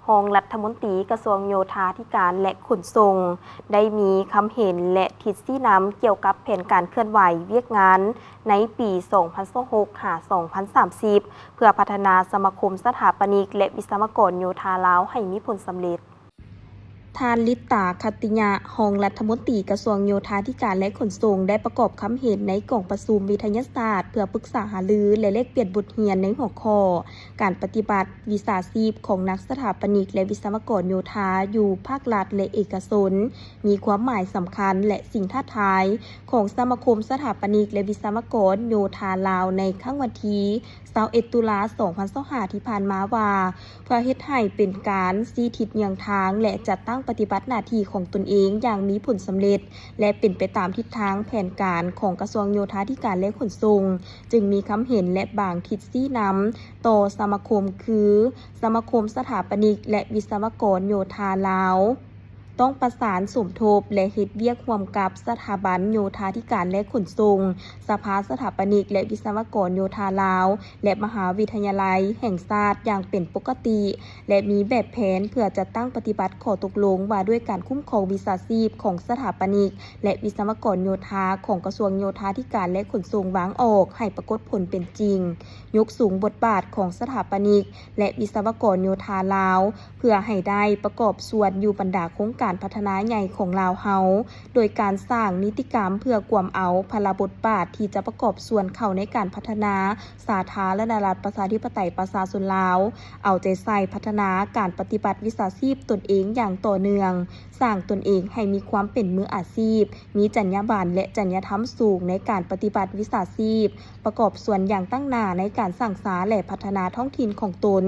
ຮອງລັດຖະມົນຕີກະຊວງໂຍທາທິການ ແລະ ຂົນສົ່ງ ໄດ້ມີຄຳເຫັນ ແລະ ທິດຊີ້ນຳກ່ຽວກັບແຜນການເຄື່ອນໄຫວວຽກງານໃນປີສອງພັນຊາວຫົກ ຫາ ສອງພັນສາມສິບ ເພື່ອພັດທະນາສະມາຄົມສະຖາປນິກ ແລະ ວິສະວະກອນໂຍທາລາວໃຫ້ມີຜົນສຳເລັດ. ທ່ານ ລິດຕາ ຂັດຕິຍະ ຮອງລັດຖະມົນຕີກະຊວງໂຍທາທິການ ແລະ ຂົນສົ່ງ ໄດ້ປະກອບຄຳເຫັນໃນກອງປະຊຸມວິທະຍາສາດ ເພື່ອປຶກສາຫາລື ແລະ ແລກປ່ຽນບົດຮຽນໃນຫົວຂໍ້ ການປະຕິບັດວິຊາຊີບຂອງນັກສະຖາປະນິກ ແລະ ວິສະວະກອນໂຍທາຢູ່ພາກລັດ ແລະ ເອກະຊົນ ມີຄວາມໝາຍສຳຄັນ ແລະ ສິ່ງທ້າທາຍຂອງສະມາຄົມສະຖາປະນິກ ແລະ ວິສະວະກອນໂຍທາລາວໃນຄັ້ງວັນທີຊາວເອັດ ຕຸລາ ສອງພັນຊາວຫ້າ ທີ່ຜ່ານມາວ່າ ເພື່ອເຮັດໃຫ້ເປັນການຊີ້ທິດເຍືອງທາງ ແລະ ຈັດຕັ້ງປະຕິບັດໜ້າທີ່ຂອງຕົນເອງຢ່າງມີຜົນສຳເລັດ ແລະ ເປັນໄປຕາມທິດທາງແຜນການຂອງກະຊວງໂຍທາທິການ ແລະ ຂົນສົ່ງ, ຈຶ່ງມີຄຳເຫັນ ແລະ ບາງທິດຊີ້ນຳຕໍ່ສະມາຄົມ ຄື ສະມາຄົມສະຖາປະນິກ ແລະ ວິສະວະກອນໂຍທາລາວ ຕ້ອງປະສານສົມທົບ ແລະ ເຮັດວຽກຮ່ວມກັບສະຖາບັນໂຍທາທິການ ແລະ ຂົນສົ່ງ, ສະພາສະຖາປະນິກ ແລະ ວິສະວະກອນໂຍທາລາວ ແລະ ມະຫາວິທະຍາໄລແຫ່ງຊາດຢ່າງເປັນປົກກະຕິ ແລະ ມີແບບແຜນເພື່ອຈັດຕັ້ງປະຕິບັດຂໍ້ຕົກລົງວ່າດ້ວຍການຄຸ້ມຄອງວິຊາຊີບຂອງສະຖາປະນິກ ແລະ ວິສະວະກອນໂຍທາຂອງກະຊວງໂຍທາທິການ ແລະ ຂົນສົ່ງວາງອອກໃຫ້ປາກົດຜົນເປັນຈິງ, ຍົກສູງບົດບາດຂອງສະຖາປະນິກ ແລະ ວິສະວະກອນໂຍທາລາວ ເພື່ອໃຫ້ໄດ້ປະກອບສ່ວນຢູ່ບັນດາໂຄງການພັດທະນາໃຫຍ່ຂອງລາວເຮົາ, ໂດຍການສ້າງນິຕິກຳເພື່ອກວມເອົາພາລະບົດບາດທີ່ຈະປະກອບສ່ວນເຂົ້າໃນການພັດທະນາສາທາລະນະລັດປະຊາທິປະໄຕປະຊາຊົນລາວ, ເອົາໃຈໃສ່ພັດທະນາການປະຕິບັດວິຊາຊີບຕົນເອງຢ່າງຕໍ່ເນື່ອງ, ສ້າງຕົນເອງໃຫ້ມີຄວາມເປັນມືອາຊີບ, ມີຈັນຍາບັນ ແລະ ຈັນຍາທຳສູງໃນການປະຕິບັດວິຊາຊີບ, ປະກອບສ່ວນຢ່າງຕັ້ງໜ້າໃນການສ້າງສາ ແລະ ພັດທະນາທ້ອງຖິ່ນຂອງຕົນ,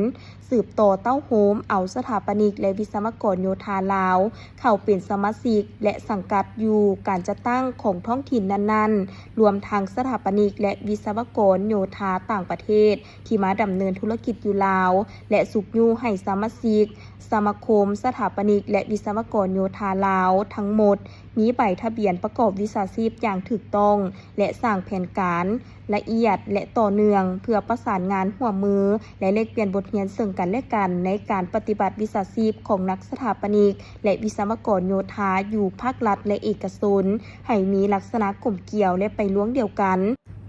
ສືບຕໍ່ເຕົ້າໂຮມເອົາສະຖາປະນິກ ແລະ ວິສະວະກອນໂຍທາລາວ ເຂົ້າເປັນສະມາຊິກ ແລະ ສັງກັດຢູ່ການຈັດຕັ້ງຂອງທ້ອງຖິ່ນນັ້ນໆ, ລວມທັງສະຖາປະນິກ ແລະ ວິສະວະກອນໂຍທາຕ່າງປະເທດທີ່ມາດຳເນີນທຸລະກິດຢູ່ລາວ ແລະ ຊຸກຍູ້ໃຫ້ສະມາຊິກສະມາຄົມສະຖາປະນິກ ແລະ ວິສະວະກອນໂຍທາລາວທັງໝົດ ມີໃບທະບຽນປະກອບວິຊາຊີບຢ່າງຖືກຕ້ອງ ແລະ ສ້າງແຜນການລະອຽດ ແລະ ຕໍ່ເນື່ອງ ເພື່ອປະສານງານຮ່ວມມື ແລະ ແລກປ່ຽນບົດຮຽນເຊິ່ງກັນ ແລະ ກັນ ໃນການປະຕິບັດວິຊາຊີບຂອງນັກສະຖາປະນິກ ແລະ ວິສະວະກອນໂຍທາຢູ່ພາກລັດ ແລະ ເອກະຊົນ ໃຫ້ມີລັກສະນະກົມກຽວ ແລະ ໄປລວງດຽວກັນ,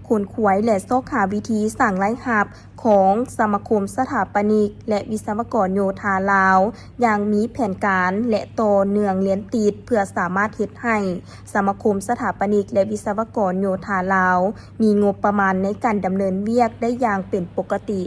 ຂົນຂວາຍ ແລະ ຊອກຫາວິທີສ້າງລາຍຮັບຂອງສະມາຄົມສະຖາປະນິກ ແລະ ວິສະວະກອນໂຍທາລາວ ຢ່າງມີແຜນການ ແລະ ຕໍ່ເນື່ອງລຽນຕິດ ເພື່ອສາມາດເຮັດໃຫ້ສະມາຄົມສະຖາປະນິກ ແລະ ວິສະວະກອນໂຍທາລາວ ມີງົບປະມານໃນການດຳເນີນວຽກໄດ້ຢ່າງເປັນປົກກະຕິ.